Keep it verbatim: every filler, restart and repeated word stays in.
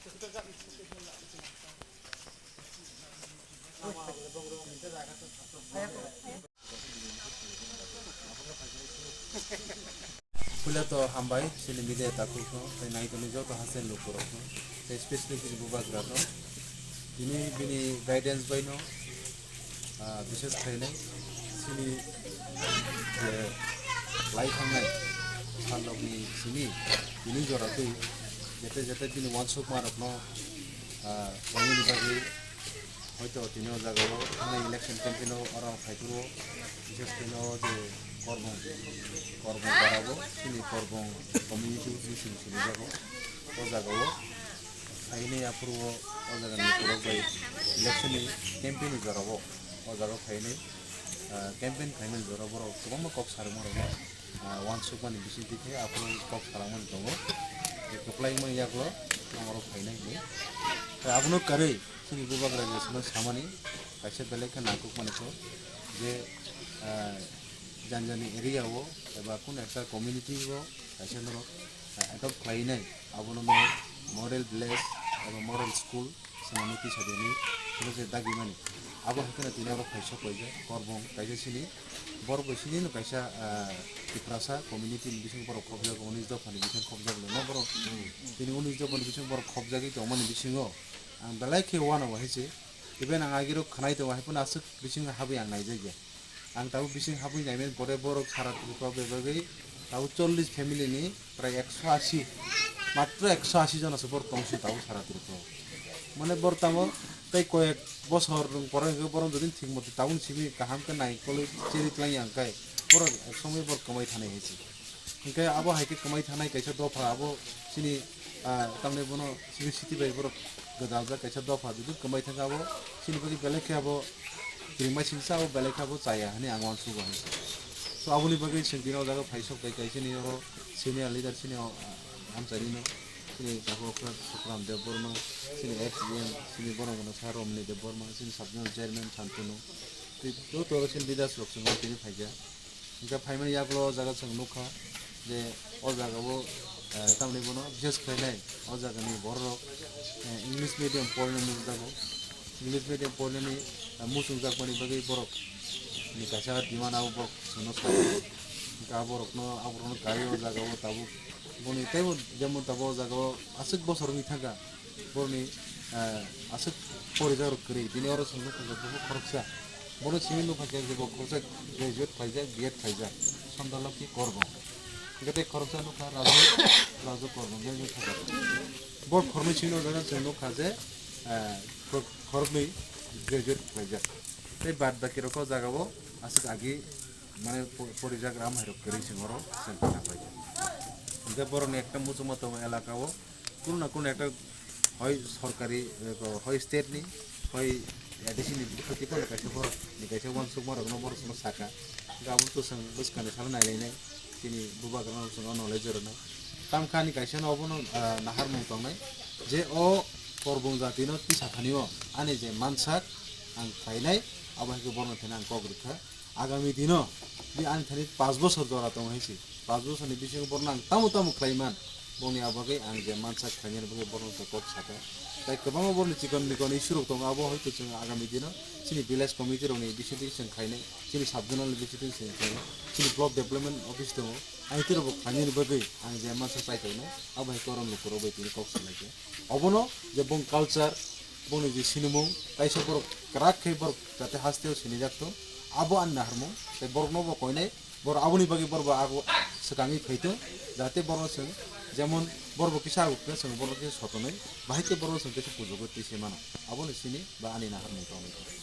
Puila to hambai chini media takhuk no, tei naitoni joto haste lukurok no, tei specially chini bubagra no. Tini bini guidance bai no, ah, bishes khainai chini je lai thangnai salrokni simi tini jora twi jete jete bini uansukmarok no, ah, khlainani bagwi. Hoito tini o jaga o thangna election campaign o oro phai phuru, bises khe o je Korbong, Korbong para o, chini Korbong community bising sini jago. O jaga o phaini aphuru o, o jaga ni borok bai election ni campaign ni jora o, o jaga o phaini, ah, campaign khaimani jora borok kwbangma kok sarwma rok no, ah, uansukmani bising twi khe aphuru kok salangmani tongo. Je kwplai wngmani yagulo oro phainai hinwi. Tei abono kwrwi chini bubagra je sono samani kaisa belai khe nangkukmani kok je, ah, jani jani area o eba kunu ekta community o kaisa norok, ah, adopt khlainai abono no model village eba model school swnamwi tisa dini, hwnwi se dagimani. Abo hai kheno tini oro phai sok paijak, Korbong kaisa chini, borok bai chini no kaisa, ah, Tiprasa community ni bising borok khobjak, unis dopha ni bising khobjak le no borok. Tini unis dopha ni bising borok khobjagwi tongmani bisingo ang belai khe uanao hai se, even ang agirok khwnai tongo, hai phano aswk bising habwi ang naijakya. Ang tabuk bising habwi naimani pore borok sara Tripura bai bagwi tabuk chollish family ni prai ekso ashi, matro ekso ashi jona se borok tongsi tabuk sara Tripura o. Mane borok tamo tei koyek bosor rwng pore hwnkhe borok jodi thik motwi tabuk simi kaham khe naikolwi cherwi twlangya hwnkhe borok ek somoi borok kwmai thanai hai se. Hwnkhe abo hai khe kwmai thanai kaisa dopha abo chini, ah, tamni bono civil city bai borok gwdaljak kaisa dopha, jodi kwmai thangkhe abo chini bagwi belai khe abo kirimai singsa abo belai khe abo chaya hwnwi ang uansugo hai se. So aboni bagwi chwng tini o jaga phai sok bai kaisa ni oro senior leader chini o, ah, hamchai rino chini jaga okra Sukram Debbarma, chini ex E M chini borok mano sa Romni Debbarma, chini sub zonal chairman Santunu, tei joto oro chini leaders rok chwng o tini phaikha. Hingke phaimani yagulo o jaga chwng nukha je o jaga o, eh, tamni bono bises khlainai o jagani bororok, eh, English medium porina nukjago. English medium porinani, eh, muchungjakmani bagwi borok ni kaisa demand abo borok chwngno sai. Hingke a borokno, a borokno kai o jaga o tabuk boni teibo jemon tabuk o jaga o aswk bosor wngwi thangkha. Borokni, eh, aswk porijak rok kwrwi, bini oro chwng nukha je bo khoroksa. Bono simi nukha je bo khoroksa graduate khlaijak, B Ed khlaijak, Sandalaki Korbong. Hingke tei khoroksa nukha Raju, Raju Korbong, graduate khlaijak. Bo khoroknwi simi nukha je, eh, khor-, khoroknwi graduate khlaijak. Tei bad baki rok o jaga o aswk agi mane po-, porijak ram hai rok kwrwi chwng oro chwng khna pai. Hingke borokni ekta muchungma tongo elaka o, kunu na kunu ekta hoi sorkari, eh, hoi state ni, hoi A D C ni bwkhati phano kaisa borok ni kaisa uansukma rok no borok no saka. Hingke abo to chwng bwskang ni salo nai lai nai, chini bubagra no chwng o knowledge rw nai. Tamkha ani kaisa no obo no, ah, naharmung tongnai je o Korbong jati no tisa thani o ani je mansak ang khlainai, abo hai khe borok no thani ang kok rwkha. Agami dino, di ani thani panch bosor jora tongo hai se. Panch bosor ni bisingo borno ang tamo tamo khlai man, boni a bagwi ang je mansak khlainani bagwi borno kok saka. Tai kwbangma borni chikon mikon issue rok tongo, abo hoito chwng agami dino chini village committee rokni bisingtwi chwng khlainai, chini sub zonal ni bisingtwi chwng khlainai, chini block development office tongo, aitwi rokbo khlainani bagwi ang je mansak chai khlainai, abo hai korom lukurok bai tini kok salaikha. Obono je bong culture, bongni je sinimung, kaisa borok kwrak khe borok jate hasteo sinijak thung, abo ani naharmung, tei borokno bo koinai, borok aboni bagwi borok bo ago swkangwi phai thung, jate borokno chwng jemon borok bo kisa ago khe chwng borokno khe sotonwi, bahai khe borokno chwng kisa pujo khe twi se mano, abono sini ba ani naharmung tongwi thung.